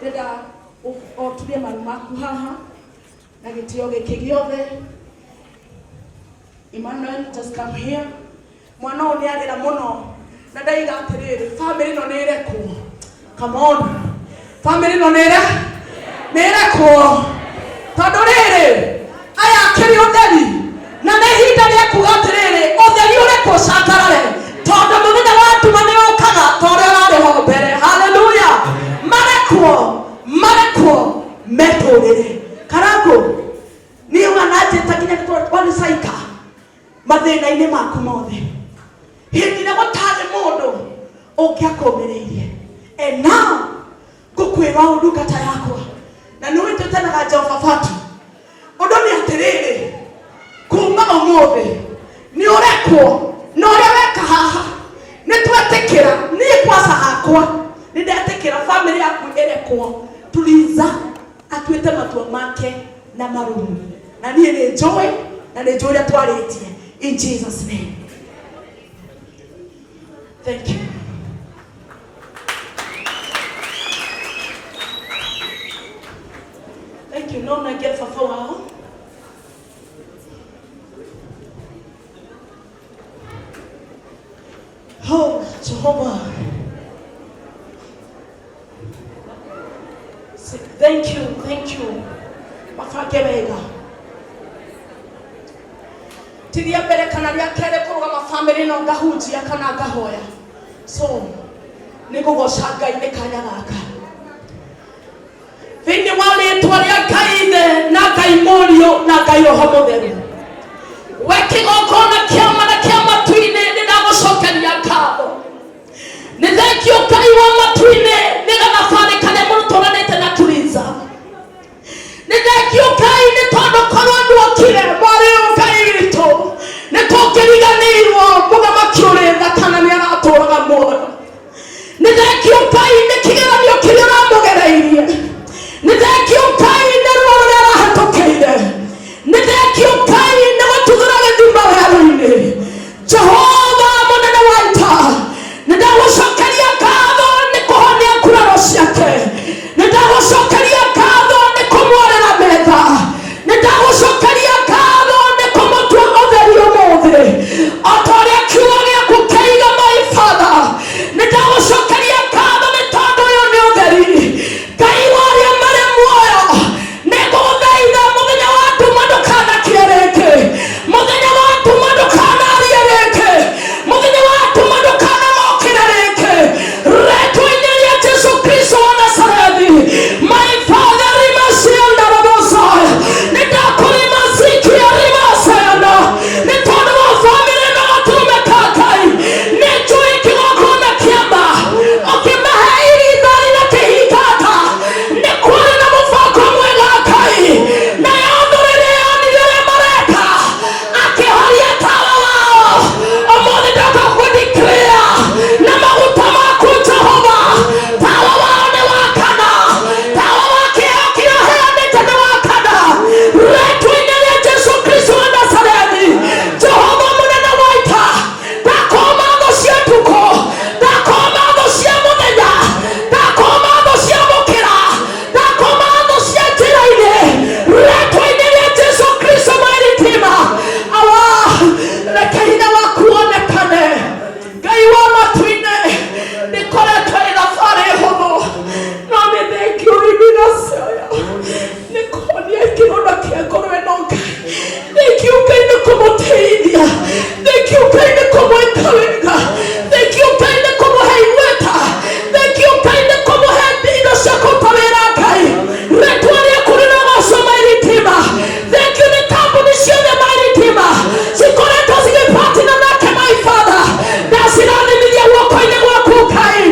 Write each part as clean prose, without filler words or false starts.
Ndĩrenda ũturie maru maku haha na gĩtĩo gĩkĩ gĩothe. Emmanuel, just come here. Mwana ũyũ nĩ arĩra mũno na ndaiga atĩrĩrĩ, famĩlĩ ĩno nĩ ĩrekwo. Come on, famĩlĩ ĩno nĩ ĩre nĩ ĩrekwo, tondũ rĩrĩ aya akĩrĩ ũtheri na nĩ ihinda rĩa kuga atĩrĩrĩ, ũtheri ũrekwo ũcangarare, tondũ mũthenya wa nduma nĩ ũkaga ta ũrĩa ũrarĩ ho mbere. Haleluya! Marekwo, marekwo metũrĩre. Karangũ niĩ wananjĩta nginya wanicaika mathĩna-inĩ maku mothe, hĩndĩ ĩrĩa gũtarĩ mũndũ ũngĩakũmĩrĩirie. And now ngũkwĩra ũũ, ndungata yakwa, na nĩ wĩtĩtanaga Jehova batu, ũndũ nĩ atĩrĩrĩ, kuma ũmũthĩ nĩ ũrekwo na ũrĩa weka haha nĩ twetĩkĩra. Niĩ kwaca hakwa nĩ ndetĩkĩra famĩlĩ yaku ĩrekwo. Tuliza atuĩte matua make na marũmu, na niĩ nĩ njũĩ na nĩ njũĩ ũrĩa twarĩtie. In Jesus name, thank you. Thank you. No nengere baba wao. Oh, Jehovah. Say, thank you, thank you. Mabange wega. Ti rĩa mbere kana rĩa kerĩ kũrũgama famĩlĩ no ngahunjia kana ngahoya. So, nĩ ngũgoca Ngai nĩ kanya gaka. Thĩinĩ wa rĩtwa rĩa Ngai Ithe na Ngai Mũriũ na Ngai Roho Mũtheru, we kĩgongona kĩama na kĩa matu-inĩ, nĩ ndagũcokeria ngatho. Nĩ thengio Ngai wa matu-inĩ nĩ gathabarĩ karĩa mũrutũranĩte na Tuliza. Nĩ thengio Ngai nĩ tondũ korwo nduokire mwarĩ ũyũ, Ngai witũ, nĩ tũngĩriganĩirwo mũthamaki ũrĩ tha kana nĩ aratũraga muoyo. Nĩ thengio Ngai nĩ kĩgeranio kĩrĩa ũramũgereirie. Nĩ thengio Ngai nĩ ruo rũrĩa arahĩtũkĩire. Nĩ thengio Ngai nĩ gũtuthũra gĩthima werũ-inĩ. Jehova mũnene wa ita, nĩ ndagũcokeria ngatho nĩ kũhonia nguraro ciake. Nĩ ndagũcokeria ngatho nĩ kũmwarĩra metha. Nĩ ndagũcokeria ngatho nĩ kũmũtua ũtheri ũmũthĩ o ta ũrĩa kiugo gĩaku kĩiga. My Father, nĩ ndagũcokeria ngatho nĩ tondũ ũyũ nĩ ũtheri. Ngai wa arĩa marĩ muoyo, nĩ ngũgũthaitha, mũthenya wa nduma ndũkanakire rĩngĩ, mũthenya wa nduma ndũkanarie rĩngĩ, mũthenya wa nduma ndũkanamokĩre rĩngĩ, rĩtwa-inĩ rĩa Jesu Kristo wa Nazarethi. My Father, rimasianda rabosaya, nĩ ndakũrimasikia rimasayana nĩ tondũ wa bamĩrĩ na gatũrũme ka Ngai. Nĩ njũĩ kĩgongona kĩama ũkĩmahe irithari na kĩhingata nĩ kwarĩ na mũbango mwega, Ngai. Nayo thũ rĩrĩa yonire ũrĩa mareka, akĩhoria tawa wao. Ũmũthĩ ndoka kũdeclare na maguta maku, Jehova, tawa wao nĩ wakana, tawa wa kĩheo kĩrĩa ũheanĩte nĩ wakana, rĩtwa-inĩ rĩa Jesu Kristo wa Nazarethi. Jehova mũnene wa ita, ndakoma thũ cia tukũ, ndakoma thũ cia mũthenya, ndakoma thũ cia mũkĩra, ndakoma thũ cia njĩra-inĩ, rĩtwa-inĩ rĩa Jesu Kristo. My Redeemer, awa, reke hinya waku wonekane. Ngai wa matu-inĩ, ndĩkoretwo ĩ thabarĩ hũthũ, no nĩ thengio rimiracoya nĩ kũhonia kĩronda kĩa ngoro ĩno. Ngai, thengio Ngai nĩ kũmũteithia. Thengio Ngai nĩ kũmwĩka wega. Thengio Ngai nĩ kũmũhe igweta. Thengio Ngai nĩ kũmũhe indo cia kũruta wĩra. Ngai, rĩtwa rĩaku rĩrogocwo. My Redeemer, thengio nĩ kambuni ciothe, my Redeemer, cikoretwo cigĩpatina nake. My Father, ndacirathimithia guoko-inĩ gwaku, Ngai.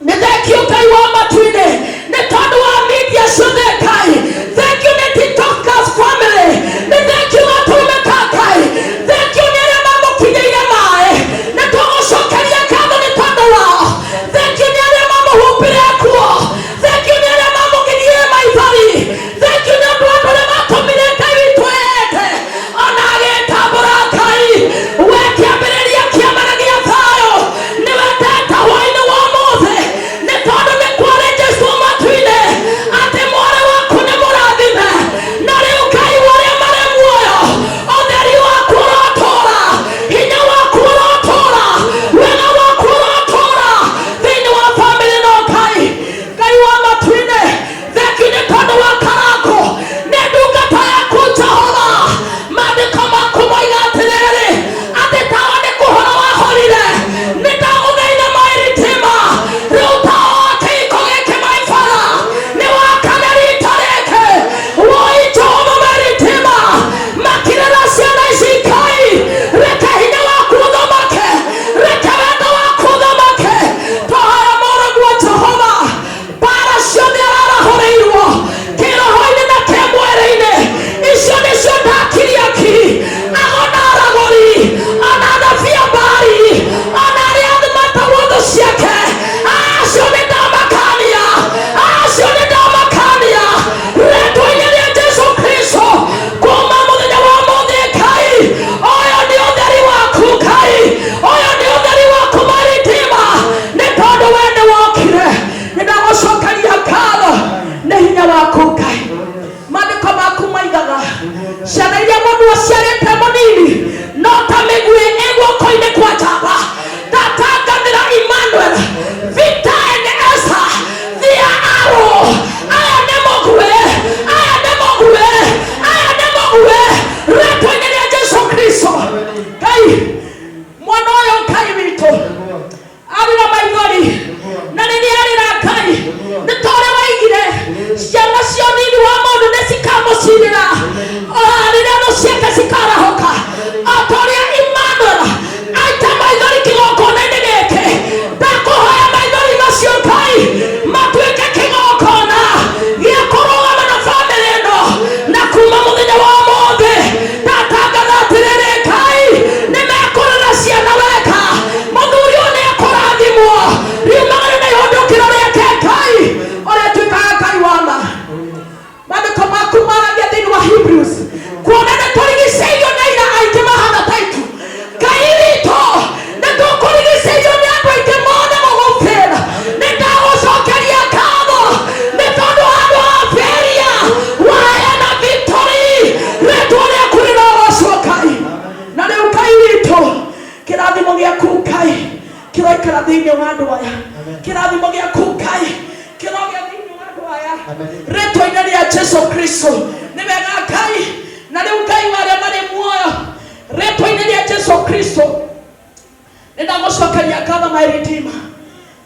Nĩ thengio Ngai wa matu-inĩ nĩ tondũ wa media ciothe, Ngai. wa andũ aya. Amen. Kĩrathimo gĩaku Ngai kĩrogĩa thĩinĩ wa andũ aya. Amen. Rĩtwa-inĩ rĩa Jesu Kristo. Nĩ wega Ngai, na rĩu Ngai wa arĩa marĩ muoyo, rĩtwa-inĩ rĩa Jesu Kristo nĩ ndagũcokeria ngatho, my Redeemer,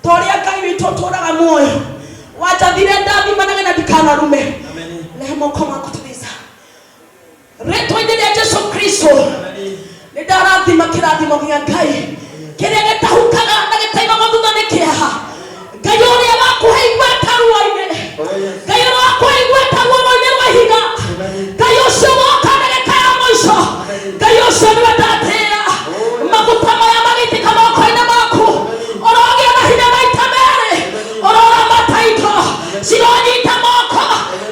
ta ũrĩa Ngai witũ ũtũũraga muoyo wanjathire ndathimanage na ndikanarume. Amen. Rehe moko maku Teresa. Rĩtwa-inĩ rĩa Jesu Kristo Amen. nĩ ndarathima kĩrathimo gĩa Ngai kĩrĩa gĩtahukaga na gĩtaimagwo thutha nĩ kĩeha. Ngai ũrĩa wakũhe igweta ruo-inĩ, Oh, yes. Ngai ũrĩa wakũhe igweta ruoro-inĩ rwa ihiga, Ngai ũcio woka ndagĩka ya mũico, Ngai ũcio nĩwe ndatĩĩa. Maguta maya magĩitĩka moko-inĩ maku, ũrogĩa na hinya maita merĩ, ũroramata indo cironyita moko.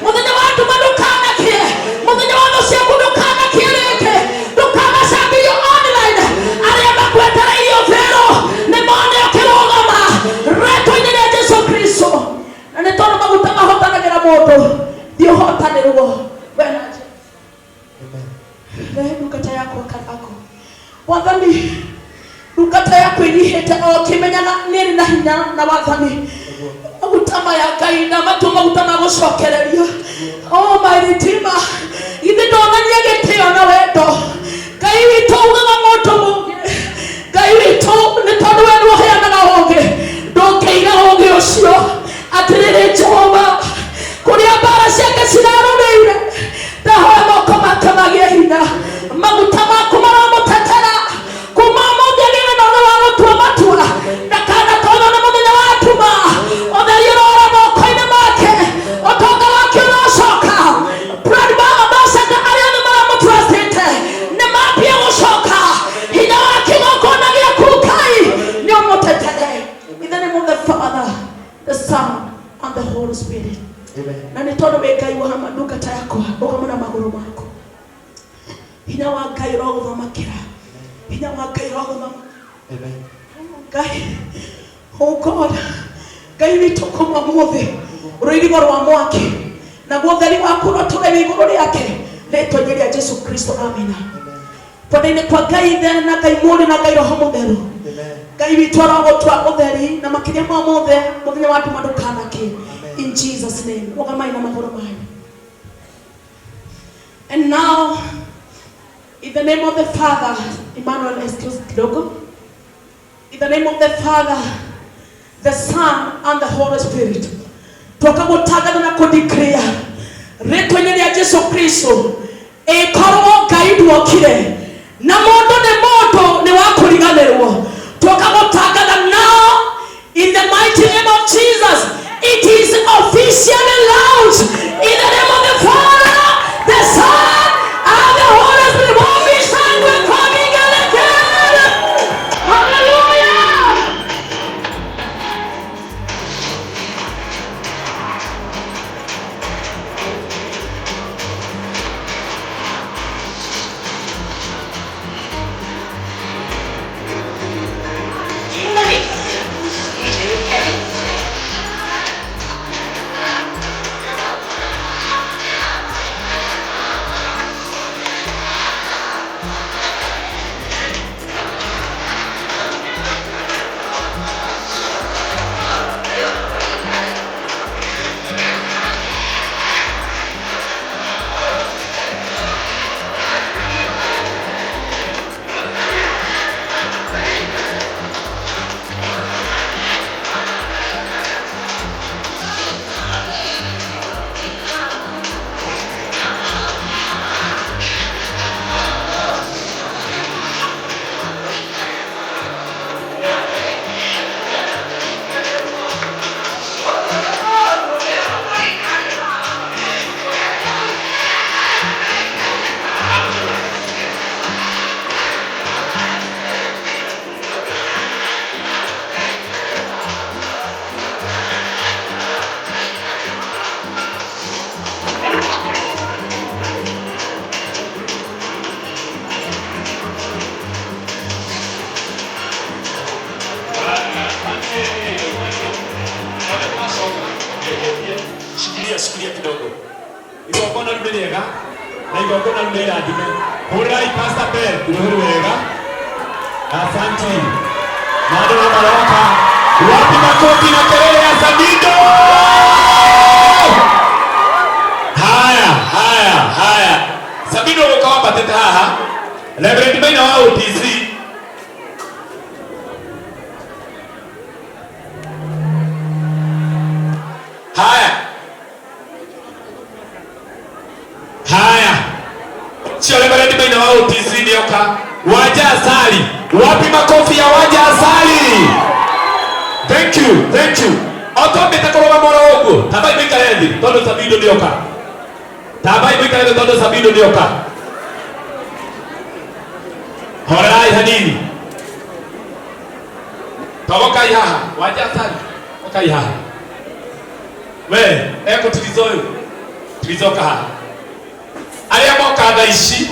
Mũthenya wa nduma ndũkanakie, mũthenya wa thũ ciaku ndũkanakie rĩngĩ, ndũkanacambithio online. Arĩa makwetereirio bĩrũ nĩ mone ũkĩrũgama rĩtwa-inĩ rĩa Jesu Kristo. Na nĩ tondũ maguta mahotanagĩra mũndũ, thiĩ ũhotanĩrwo we na Jesu. Amen. Rehe ndungata yakwa kanako. Mwathani, ndungata yaku ĩnyihĩte o kĩmenyaga nĩ ĩrĩ na hinya na wathani. Maguta maya Ngai na matua maguta ma gũcokereria. Oh my Redeemer, ithe ndonania gĩtĩo na wendo. Ngai witũ ugaga mũndũ mũũgĩ, Ngai witũ, nĩ tondũ we nĩwe ũheanaga ũũgĩ, ndũngĩiga ũũgĩ ũcio. Atĩrĩrĩ Jehova, kũrĩa mbara ciake cirarũrĩire, ndahoya moko make magĩe hinya. Maguta maku maramũtetera kuma ũmũthĩ, agĩe na ũũgĩ wa gũtua matua, ndakanatonywo nĩ mũthenya wa nduma. Ũtheri ũrora moko-inĩ make, ũtonga wake ũrocoka. Brad ambassador, arĩa othe maramũtrustĩte nĩ mambie gũcoka. Hinya wa kĩgongona gĩaku Ngai nĩ ũmũtetere. In the name of the Father, the Son and the Holy Spirit. Amen. Na nĩ tondũ wĩ Ngai wa ma, ndungata yakwa, rũgama na magũrũ maku. Hinya wa Ngai ũrogũthamakĩra, hinya wa Ngai ũrogũthamakĩra. Amen. Ngai, oh God, Ngai witũ, kuma mũthĩ rũirigo rwa mwaki naguo ũtheri waku ũrotũre wĩ igũrũ rĩake, rĩtwa-inĩ rĩa Jesu Kristo, amina. Amen. Kwenda-inĩ kwa Ngai Ithe na Ngai Mũriũ na Ngai Roho Mũtheru. Amen. Ngai witũ arogũtua ũtheri, na makĩria ma mothe mũthenya wa nduma ndũkanake. In Jesus' name, rũgamai na magũrũ manyu. And now, in the name of the Father, Emmanuel, excuse kidogo, in the name of the Father, the Son and the Holy Spirit, twoka gũtangatha na kũdeclare rĩtwa-inĩ rĩa Jesu Kristo, ĩkorwo Ngai nduokire na mũndũ nĩ mũndũ nĩ wa kũriganĩrwo, twoka gũtangatha now, in the mighty name of Jesus, it is officially launched, in the name of the Father, the Son and the Holy Spirit. Wamishangwe kwa vigelegele. Hallelujah. Nice. You do okay? Shikilia, shikilia kidogo. Igongona rĩu nĩ rĩega na igongona rĩu nĩ irathime. Hũrĩrai Pastor Bell rũhĩ wega. Asanti. Na andũ no maroka. Wapi makofi na kelele ya Samido? Haya, haya, haya. Samido gũka wambatĩte haha. Reverend Maina wa OTC. Haya. Haya. Sio Reverend Maina wa OTC nĩoka. Wanja Asali. Wapi makofi ya Wanja Asali? Thank you, thank you. Otombĩte kũrũgama oro ũguo. Tambai mũikare thĩ tondũ Samido nĩoka. Tambai mũikare thĩ tondũ Samido nĩoka. Horerai hanini. Togokai haha. Wanja Asali. Okai haha. We, ekũtirizo ũyũ. Tirizo ka haha. Arĩa moka thaa ici